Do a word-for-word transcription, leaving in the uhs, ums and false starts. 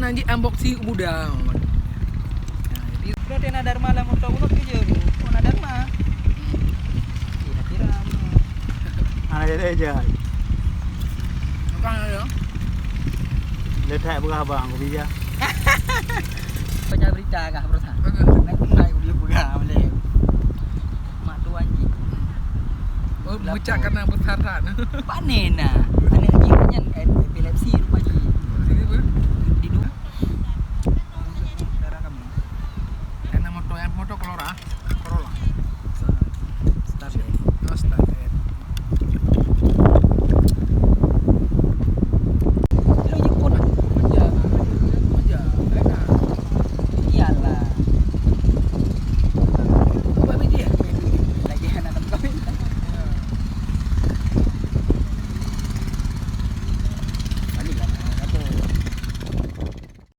Lagi unboxing muda. Nah, jadi udah ada Dharma lah, motor ulok kerja tu. Oh, ada Dharma. Kira-kira. Mana dia aja. Bukan ada. Letak berapa bang, kopi ya? Baca berita kah, bro? Bagus. Nak kenal dia pegang boleh. Mak tuan ji. Oh, bucak karena besar tak? Panen nah. Anak ji nyan, eh, epilepsi rupanya. Jadi apa?